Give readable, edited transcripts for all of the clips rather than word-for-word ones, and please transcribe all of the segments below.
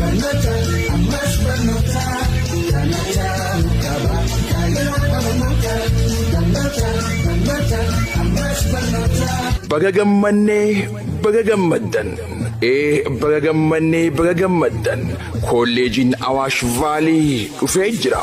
Barnoota ammas barnoota kana caalu qaba kaayyoo Oromoota. Barnoota barnoota ammas barnoota. Baga gammannee, baga gammaddan. Ee, baga gammannee, baga gammaddan. Kolleejiin Awaash Vaalii dhufee jira.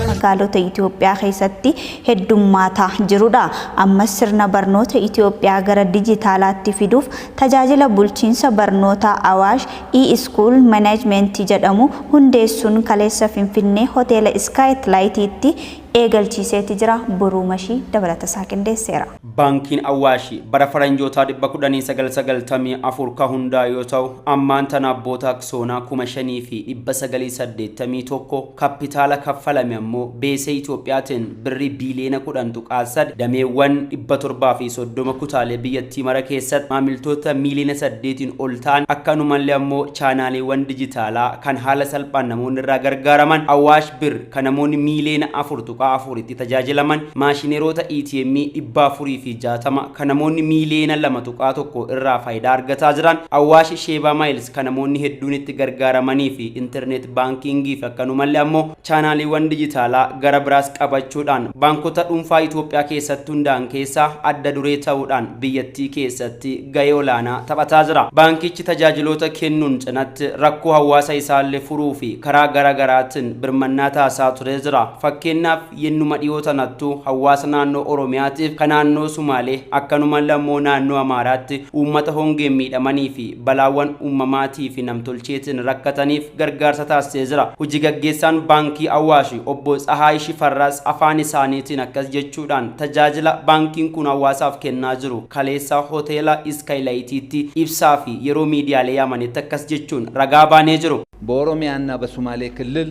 Magaalota Itoophiyaa keessatti heddummaataa jirudha. Ammas sirna barnoota Itoophiyaa gara dijitaalaatti fiduuf tajaajila bulchiinsa barnoota Awaash e-School Management jedhamu hundeessuun kaleessa Finfinnee hoteela Skylightiitti eegalchiiseeti jira. Boruu Mashii dabalata isaa qindeesseera. Baankiin Awaashi bara faranjootaa 1994 ka hundaa yoo ta'u, ammaan tana abboota aksoonaa 5981, kappitaala kaffalame ammoo beesee Itoophiyaatiin birrii biiliyoona 10.3, dameewwan 730 kutaalee biyyattii mara keessatti maamiltoota miiliyoona 8 ol ta'an, akkanumallee ammoo chaanaaleewwan dijitaalaa kan haala salphaan namoonni irraa gargaaraman, Awaash Bir kan namoonni miiliyoona 4.4 itti tajaajilaman, maashineroota ATM 460 kan namoonni miiliyoona 2.1 irraa faayidaa argataa jiran, Awaash Sheebaa Miles kan namoonni hedduun itti gargaaramanii fi internet baankingii fi akkanumallee ammoo chaanaaliiwwan dijitaalaa gara biraas qabachuudhaan baankota dhuunfaa Itoophiyaa keessatti hundaa'an keessaa adda duree ta'uudhaan biyyattii keessatti gahee olaanaa taphataa jira. Baankichi tajaajiloota kennuun cinatti rakkoo hawaasa isaallee furuu fi karaa gara garaatiin birmannaa taasisaa turee jira. Fakkeenyaaf, yennuma dhiyoo tanattuu hawaasa naannoo Oromiyaatiif kan naannoo Sumaalee, akkanumallee ammoo naannoo Amaaraatti uummata hongeen miidhamanii fi balaawwan uumamaatii fi namtolcheetiin rakkataniif gargaarsa taasisee jira. Hojii gaggeessaan Baankii Awaash obbo Tsahaay Shifarraas afaan isaaniitiin akkas jechuudhaan tajaajila baankiin kun hawaasaaf kennaa jiru kaleessa hoteela Iskaayilaayitiitti ibsaa fi yeroo miidiyaalee yaamanitti akkas jechuun ragaa baanee jiru. በኦሮሚያና በሶማሌ ክልል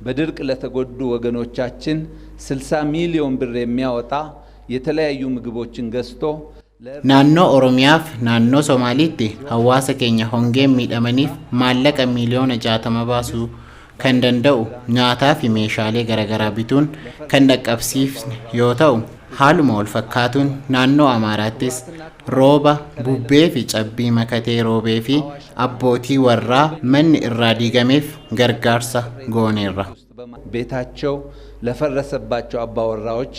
በድርቅ ለተጎዱ ወገኖቻችን 60 ሚሊዮን ብር የሚያወጣ የተለያዩ ምግቦችን ገዝቶ Naannoo Oromiyaaf naannoo Somaaliitti hawaasa keenya hongeen miidhamaniif maallaqa miiliyoona 60 baasuu kan danda'u nyaataa fi meeshaalee garaagaraa bituun kan dhaqqabsiifne yoo ta'u, haaluma wal fakkaatuun naannoo Amaaraattis rooba bubbee fi cabbii makatee roobee fi abbootii warraa manni irraa diigameef gargaarsa gooneerra. ቤታቸው ለፈረሰባቸው አባወራዎች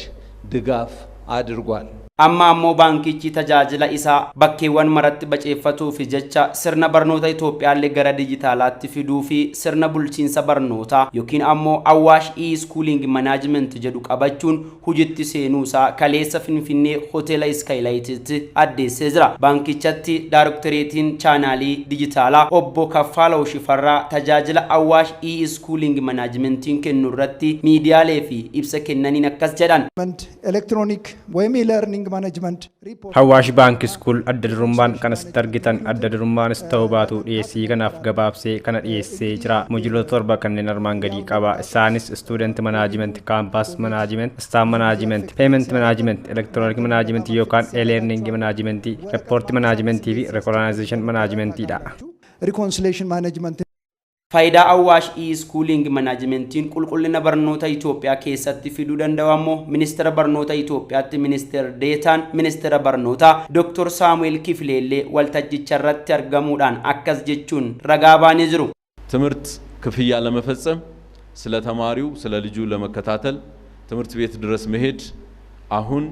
ድጋፍ አድርጓል። Amma ammoo baankichi tajaajila isaa bakkeewwan maratti baceeffatuuf jecha sirna barnoota Itoophiyaallee gara dijitaalaatti fiduu fi sirna bulchiinsa barnootaa yookiin ammoo Awaash e-schooling management jedhu qabachuun hojiitti seenuusaa kaleessa Finfinnee hoteela Iskaayilaayititti addeessee jira. Baankichatti daaroktoreetiin chaanaalii dijitaalaa obbo Kaffaalaw Shifarraa tajaajila Awaash e-schooling managementiin kennu irratti miidiyaalee fi ibsa kennaniin akkas jedhan. ኤሌክትሮኒክ ወይም e-learning management report Awaash Bank School adda durummaan kan asitti argitan adda durummaanis ta'uu baatu dhiyeessii kanaaf gabaabsee kana dhiyeessee jira. Mojuloota torba kanneen armaan gadii qaba. Isaanis student management, campus management, staff management, payment management, electronic management yookaan e-learning management, report management fi reconciliation managementidha. Reconciliation management. Faayidaa Awaash e-schooling managementiin qulqullina barnoota Itoophiyaa keessatti fiduu danda'u ammoo ministeera barnoota Itoophiyaatti ministeer deetaan ministeera barnootaa Dr. Saamu'eel Kifileellee waltajjicha irratti argamuudhaan akkas jechuun ragaa baanii jiru. ትምህርት ክፍያ ለመፈጸም ስለ ተማሪው ስለ ልጁ ለመከታተል ትምህርት ቤት ድረስ መሄድ አሁን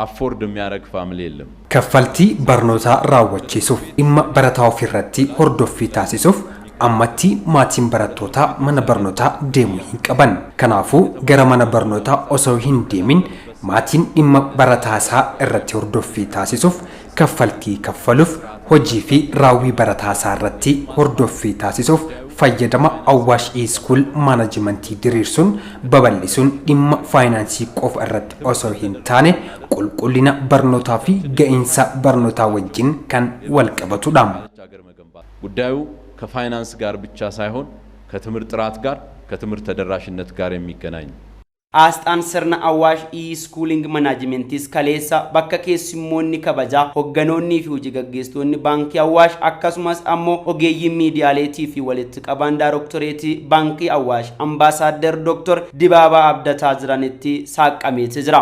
afford የሚያደርግ family የለም። Kaffaltii barnootaa raawwachiisuuf, dhimma barataa ofirratti hordoffii taasisuuf ammatti maatiin barattootaa mana barnootaa deemuu hin qaban. Kanaafuu gara mana barnootaa osoo hin deemin maatiin dhimma barataa isaa irratti hordoffii taasisuuf, kaffaltii kaffaluuf, hojii fi raawwii barataa isaa irratti hordoffii taasisuuf fayyadama Awwaash e-School Managementii diriirsuun babal'isuun dhimma faayinaansii qofa irratti osoo hin taane qulqullina barnootaa fi ga'iinsa barnootaa wajjin kan wal qabatudha. ጉዳዩ ከፋይናንስ ጋር ብቻ ሳይሆን ከትምህርት ጥራት ጋር ከትምህርት ተደራሽነት ጋር የሚገናኝ Aasxaan sirna Awaash e-schooling managementis kaleessa bakka keessummoonni kabajaa, hogganoonnii fi hojii gaggeessitoonni baankii Awaash, akkasumas ammoo ogeeyyiin miidiyaaleetii fi walitti qabaan daaroktoreetii baankii Awaash ambaasaaddar Dr. Dibaabaa Abdataa jiranitti saaqqameeti jira.